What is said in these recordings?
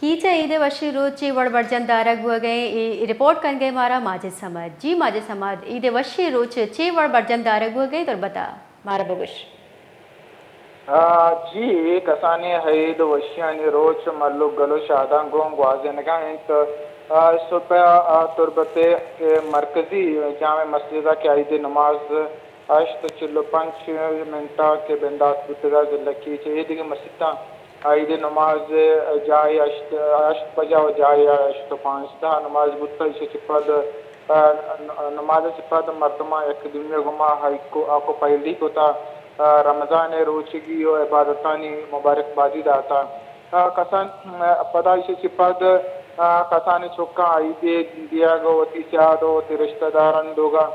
کیچ ءَ عید ءِ وشیں روچ چے وڑ برجم دارگ بوگ ءَ اِنت، اے رپورٹ کنگ ءَ مارا ماجد صمد۔ جی ماجد صمد، عید ءِ وشیں روچ چے وڑ برجم دارگ بوگ ءَ اِنت، تربت ءَ مارا بگوش۔ آ، جی، اے کسانیں عید وشیانی روچ مھلوک گل ءُ شاداں گوں گوازینگ ءَ اِنت۔ آ، سھب ءَ، آ، تربت ءِ مرکزی جامع مسجد ءَ کہ عید ءِ نماز ھشت ءُ چل ءُ پنچ منٹ ءَ کہ بندات بوتگ ءَ، ضلع کیچ ءِ اے دگہ مسیتاں عید ءِ نماز ءِ جاھے ھشت، ھشت بجہ ءُ جاھے ھشت ءُ پانزدہ ءَ نماز بوتگ۔ ایشی ءَ چہ پد، آ، نماز ءَ چہ پد مردماں یک دومی ءَ گوما ھائیکو، آکوپائیلی کت ءُ، آ، رمضان ءِ روچگی ءُ عبادتانی مبارکبادی دات۔ آ، کسان، آ، پدا ایشی ءَ چہ پد، آ، کسانیں چکاں عیدی دیگ ءُ وتی سیاد ءُ وتی رشتہ دارانی لوگ ءَ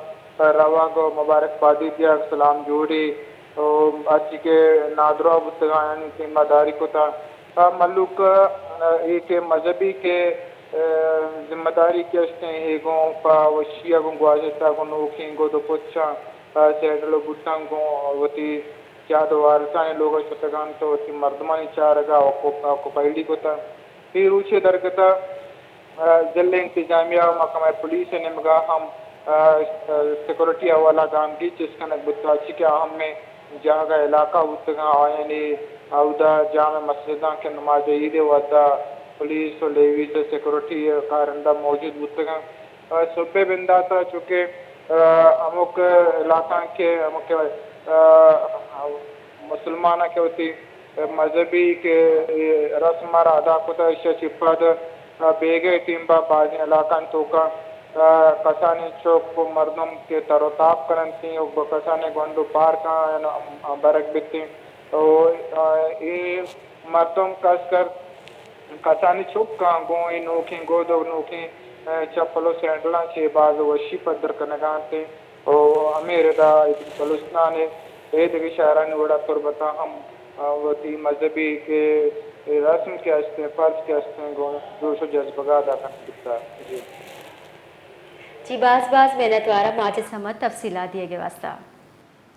روگ ءُ مبارکبادی دیگ، سلام جوڑی ءُ ھرچی کہ نادراہ بوتگ آیانی ذمہ داری کت۔ آ، مھلوک، آ، اے کہ مذھبی کہ، آ، ذمہ داری کہ است اِنت، اے گوں پہ وشی ءَ گوں گوازینت ءَ گوں نوکیں گد ءُ پچاں، آ، سینڈل ءُ بوٹاں گوں وتی سیاد ءُ وارسانی لوگ ءَ شتگ اَنت ءُ وتی مردمانی چارگ ءَ آکوپ-، آکوپائیلی کت۔ اے روچ ءِ درگت ءَ، آ، ضلع انتظامیہ ءُ محکمہ پولیس ءِ نیمگ ءَ ھم، آ، سیکورٹی ءِ حوالہ ءَ گامگیج چست کنگ بوتگ، چی کہ اھمیں جاگہ علاقہ بوتگ اَنت، آیانی اودا جامع مسجداں کہ نماز عید ءِ وھد ءَ پولیس ءُ لیویز ءُ سیکورٹی ءِ کارندہ موجود بوتگ اَنت۔ آ، سھب ءِ بندات ءَ چونکہ، آ، ھمک علاقہاں کہ ھمک، آ، مسلماناں کہ وتی مذھبی کہ رسم ءَ را ادا کتگ، ایشی ءَ چہ پد بیگہ ءِ ٹیم ءَ بازیں علاقہانی توکا کسانیں چک ءُ مردم کہ تر ءُ تاب کن اَنت ءُ کسانیں گونڈو پارکاں برگ بیت اَنت ءُ اے مردم خاص کر کسانیں چکاں گوں اے نوکیں گد ءُ نوکیں چپل ءُ سینڈلاں چہ باز وشی پدر کنگ ءَ اَنت۔ ءُ ھمے ردا اے بلوچستان ءِ اے دگہ شھرانی وڑا تربت ءَ ھم، آ، وتی مذھبی کہ رسم کہ است اَنت، فرض کہ است اَنت، گوں جوش ءُ جذبگ ءَ ادا کنگ بوتگ۔ جی۔ جی، باز باز منتوار آں ماجد صمد تفصیلات دیگ ءِ واستہ۔